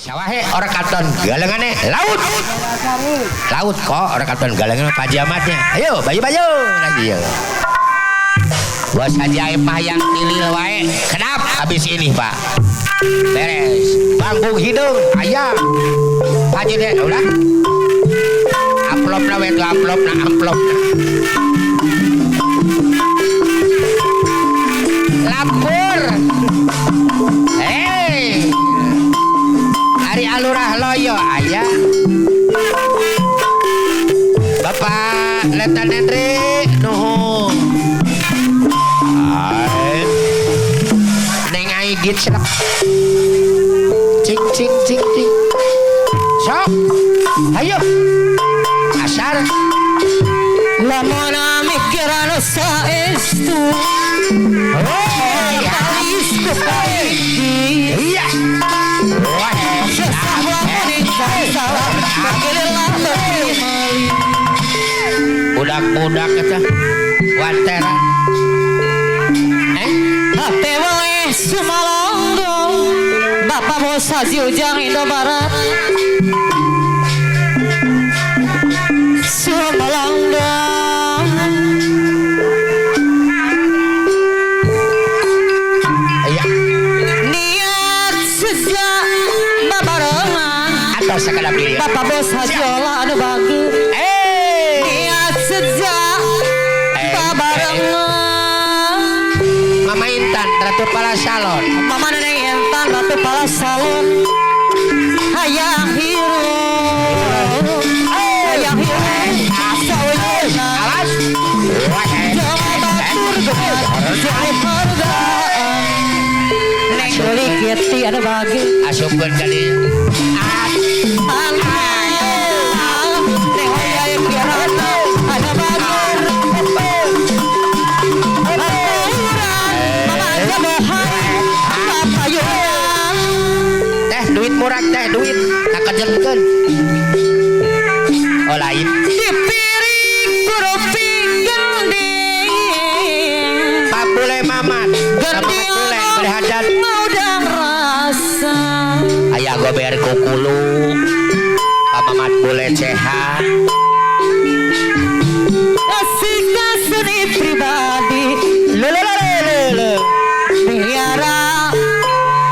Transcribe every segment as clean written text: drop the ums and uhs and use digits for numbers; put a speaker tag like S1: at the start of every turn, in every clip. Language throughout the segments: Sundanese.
S1: Sawahe orang katon galengane laut. Laut kok orang katon galengan Pak Haji Ahmadnya. Ayo bayu-bayu lagi ya. Bos Haji Aipah yang tilil wae. Kedap habis ini Pak. Beres. Bangkung hidung ayam. Pak Haji deh ulah. Amplopna we tuh amplopna amplopna. Lapor. Hei. Ari Alurah Loyo aya. Bapak Letnan Henry nuhun. Neng Aidit selek. Cing cing cing cing. Sok. Ayo. Asar.
S2: Lamun mikir anu saestu.
S1: Iya. Budak-budak eta wanteran.
S2: HP wae Sumalonggo. Bapak Bos Haji Ujang Indomaret. Sumalonggo.
S1: Iya.
S2: Niat sejak babarengan.
S1: Atos sakedap diri.
S2: Bapak Bos Haji Ola anu bagus. Niat sejak babarengan.
S1: Mama Intan Ratu Pala Salon.
S2: Mama Neneng Intan Ratu Pala Salon. Hayang hirup, hayang hirup, sauyuna.
S1: Awas.
S2: Jangan batur jauh hargaan. Neng Doli Kitty anu bagus.
S1: Asupkeun ka dieu.
S2: Neng Hoyai Kirana anu bagus. Mama Jamohai Bapak Yunan.
S1: Teh duit murah teh duit kakejenkeun. Oh lain.
S2: Dipiring kurupi gending.
S1: Pak Bule Mamat.
S2: Gending
S1: Bule berhadat.
S2: Maudang rasa.
S1: Aya gober kukulu. Pak Mamat Bule sehat.
S2: Asik seni pribadi.
S1: Lelelelele.
S2: Piara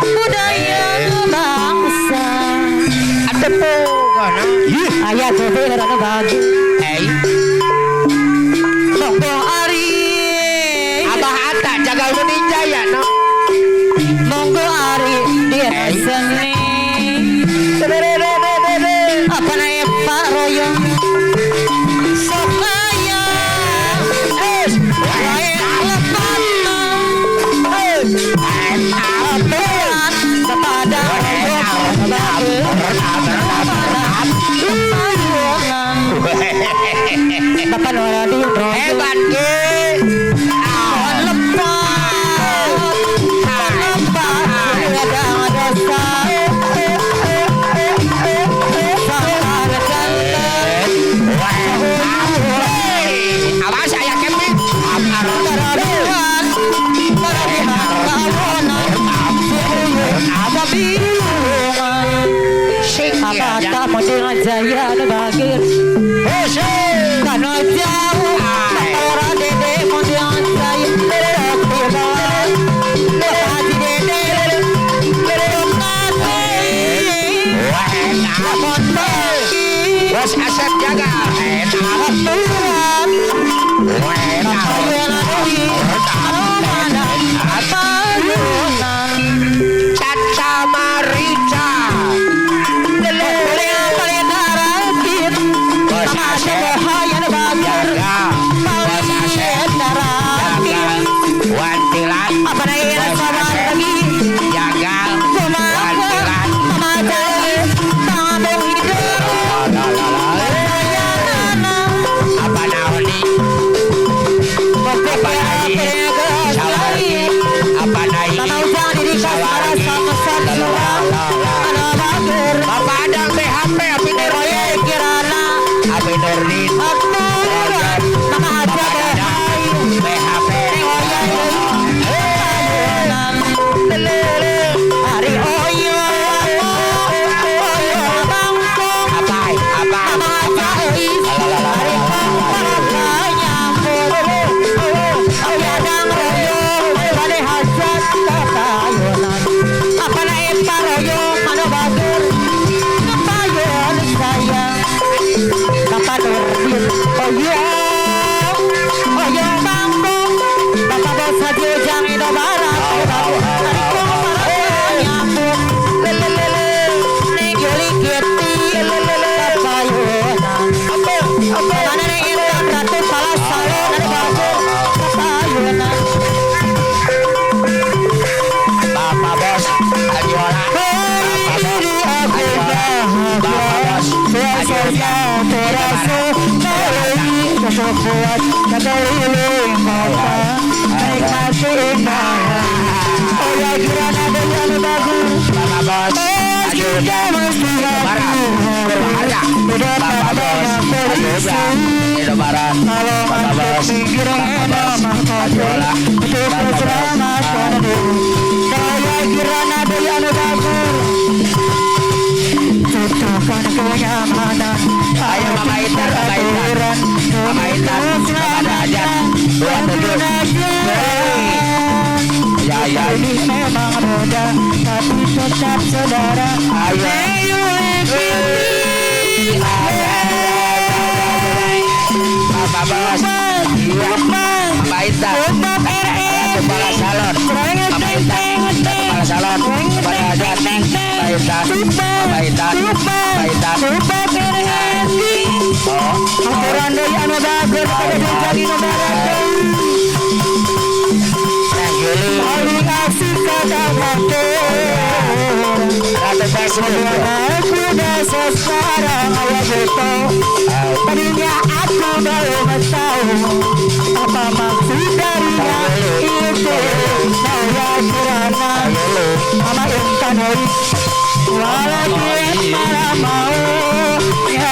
S2: budaya bangsa.
S1: Atepu kono.
S2: Aya gober anu bagus.
S1: Hei.
S2: Monggo Ari.
S1: Abah Atta jagal Bening Jaya no.
S2: Monggo Ari dia seni. Apa naik Pak Royo? Sok aya. Lain lepatna. Aturan kepada Bapak Nuradi Royo.
S1: Hebat ke.
S2: Lepas, lepas, ada dosa.
S1: Awas aya kepit. Sing
S2: Apa tak mau dengan jaya anu bagir. Kano jauh, ora dede mau dengan jaya. Bapak Haji Dede,
S1: Bos Asep jaga. Caca Marica. Bos Asep jaga. Bos Asep jaga. Wantilan. Bos Asep jaga. Wantilan. Apa naon nih? Apa lagi? Sawargi. Apa
S2: Oyong oyong bangkong Bapak Bos Haji Ujang Indo Barat nyambung lelelele Neng Yuli Kitty Kapayuna Mana Neng Intan Ratu Pala Salon anu bagus Kapayuna
S1: Bapak Bos Haji Ola
S2: Ini aku bahagia Suasana terasa kuat keliling kota nikmati indah. Oh ya kirana dengan bagus
S1: Bapak Bos Haji
S2: kita mesti
S1: Barat Berharga Bapak Bos Haji Ujang Indo Barat Bapak Bos Bapak Bos Haji Ola
S2: untuk
S1: Bapak Bos
S2: keselamatan diri. Saya kirana dengan bagus ciptakan kenyamanan.
S1: Ayo Mama Intan, Mama Intan, Mama Intan, Bapak Derajat 27. Ya ya.
S2: Ini memang beda, tapi tetap saudara.
S1: Ayo. Bapak Bos, iya, Mama Intan, Ratu Kepala Salon, Mama Intan, Ratu Kepala Salon, Bapak Derajat, Mama Intan, Mama Intan, Mama Intan. Oh,
S2: Aturan dari anu bagus, pada jadi bagus.
S1: Neng Yuli,
S2: Paling asik kata kata.
S1: Ratu Facebook.
S2: Aku udah sekarang ayah beto. Tadinya aku belum tahu apa maksud darinya itu. Saya kirana Mama Intan Hori walau dia malah mau ya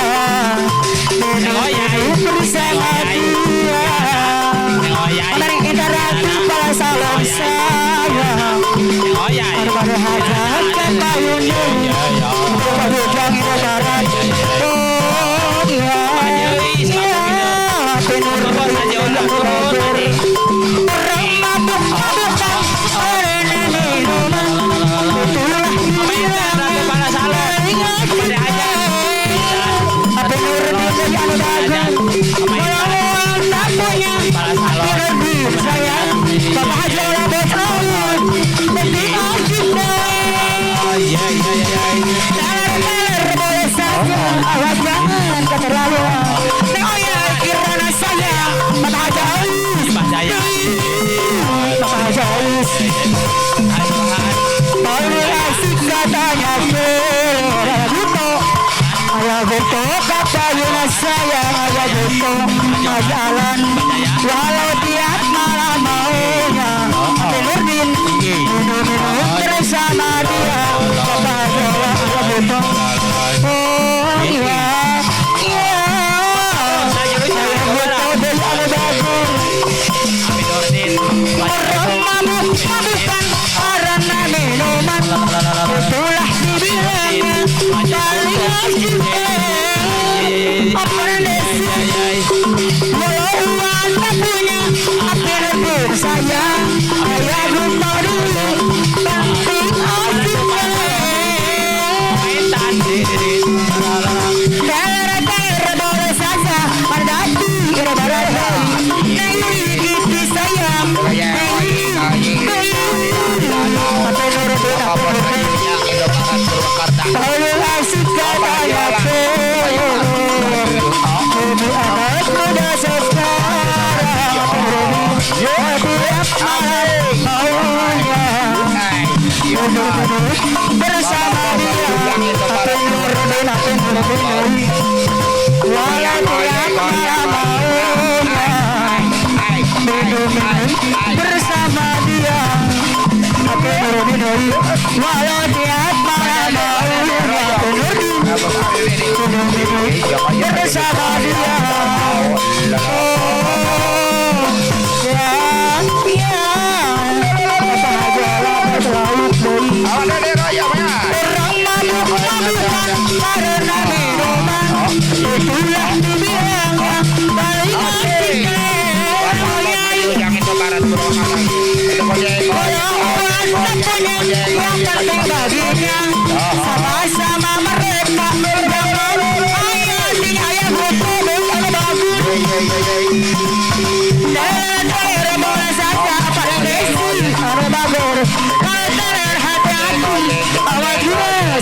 S2: minum bersama dia. Mari kita ratu pada salon saya. Pada hajat payun pada jangan barat. Oh ya ya penur orang mabuk-mabukan orang minuman itulah Bapak Haji Ola Bos penting asik teler boleh saja, awas jangan keterlaluan. Neng oya kirana saya, Bapak Haji Aus, Bapak Haji Aus. Paling asik katanya ayah Guto, ayah Guto katanya sayang ayah Guto, majalan walau tiap malam maunya Nurdin minum-minum bersama dia. Bapak Haji Ola ayah Guto. Oh iya iya ayah Guto dari anu bagus. Orang mabuk-mabukan orang minuman itulah dibilangnya paling asik. Apa desi walau uang tak punya apa lebih saya ayah lupa dulu penting asik. Teler-teler boleh saja mendaki barat Neng Yuli sayang Neng Yuli paling asik katanya ini anak muda sekarang tiap malam maunya bersama dia. Apa Nurdin walau tiap malam maunya minum-minum bersama dia. Apa Nurdin walau tiap malam maunya minum-minum bersama dia. Oh ya ya Bapak Haji Ola Bos orang mabuk-mabukan karena minuman itulah dibilangnya paling asik. Kalau orang tak punya yang penting baginya sama-sama mereka yang mau ayah sing ayah butuh anu bagus.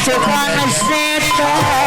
S2: Kerasukan setan.